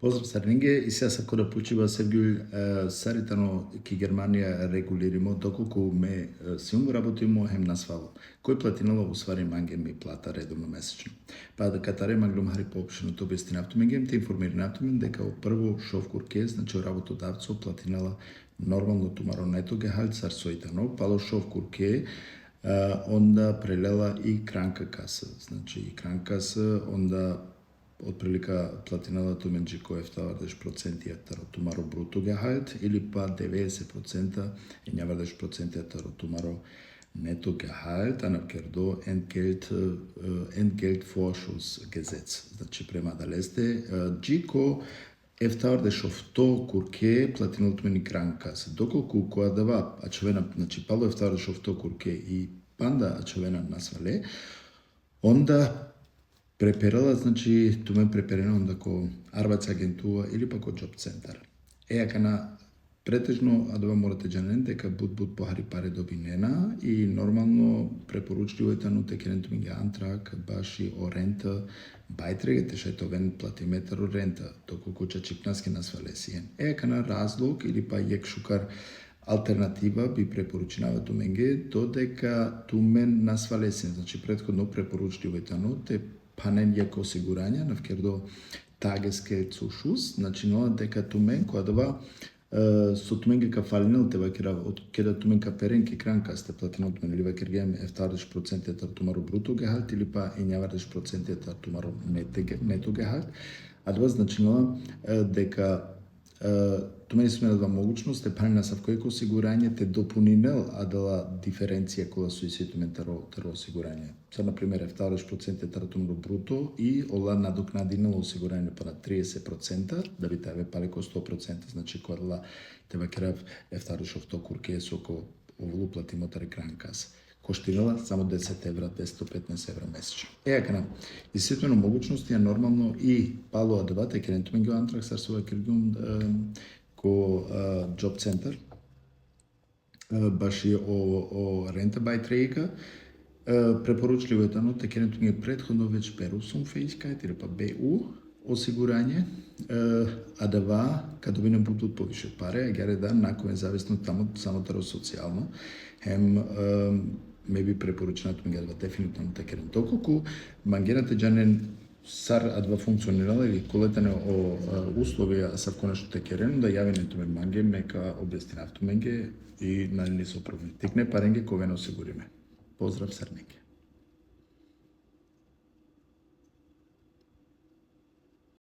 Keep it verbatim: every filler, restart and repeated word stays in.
Pozdrav sarnenge, isi asavko da pučiba, Sevgjul, e, sar i tano ki Germanija regulirimo, dokolku me, e, sijum rabotimo hem nasvalo. Koj platinela u stvari mange mi plata redovno mesečno. Pa da katare manglum hari poopšteno te objasninav tumenge, te informirinav tumen deka o prvo šov kurke, znači o rabotodavco platinela normalno tumaro neto gehalt sar so i tano, palo šov kurke, e, onda prelela i Krankenkasse, znači i Krankenkasse, onda otprilika platinela tumen dži ko eftavardeš procenti taro tumaro bruto gehalt, ili pa devedeset procenti, enjavardeš procenti taro tumaro neto gehalt, anavkerdo Entgelt, e, Entgeltvorschussgesetz. Znači, prema adaleste, e, dži ko eftavardeš ofto kurke platinela tumen i Krankenkasse. Dokolku ko adava ačhovena, znači, palo eftavardeš ofto kurke i panda ačhovena nasvale, onda preperela, znači, tumen preperena onda ko Arbeitsagentur ili pa ko Jobcenter. E, akana pretežno adava mora te džanen deka but, but pohari pare dobinena i normalno preporučljivo i tano te keren tumenge Antrag baši o Rentenbeiträge, te šaj te oven platime taro renta, dokolku čačipnaske nasvale sien. E, akana razlog ili pa jekh šukar alternativa bi preporučinava tumenge, dodeka tumen nasvale sien, znači prethodno preporučljivo i tano te phanen jekh osiguranje, anavkerdo Tagesgeldzuschuss, znači, no, deka tumen ko adava, e, so tumenge ka falinel, te vakerav, od keda tumen ka peren ki Krankenkasse te platinel tumen, ili vakergjem eftavardeš procenti taro tumaro bruto gehalt, ili pa enjavardeš procenti taro tumaro nete ge-, neto gehalt. Adava značinela, e, deka, e, tumen isi tumen adava mogućnost te phanen asavko jekh osiguranje, te dopuninel adala diferencija kola so isi tumen taro, taro osiguranje. Sar, na primer, eftavardeš procenti taro tumaro bruto i ola nadoknadinela osiguranje pana trideset procenti, da bi te ave pale ko sto procenti, znači, ko adala, te vakerav, eftavardeš ofto kurke so ka ovel uplatimo tari Krankenkasse. Koštinela samo deset evra, deset do petnaest evra mesečno. E, akana, isi tumen o mogućnosti, a normalno i palo adava te keren tumenge o Antrag, sar so vakergjum, em, ko, e, Jobcenter, e, baši o, o Rentenbeiträge, e, preporučljivo i tano te keren tumenge prethodno već Berufsunfähigkeit, ili pa B U osiguranje, e, adava ka dobinen but, but poviše pare, agjaar da na ka oven zavisno tamo samo taro socijalno, hem, e, me bi preporučinav tumenge adava definitivno te keren. Dokolku mangena te džanen sar adava funkcionirela ili kole tane o, e, uslovija asavko nešto te keren, da javinen tumen mange, me ka objasninav tumenge i nane niso problem. Tikne parenge ka oven osigurime. Pozdrav sarnenge.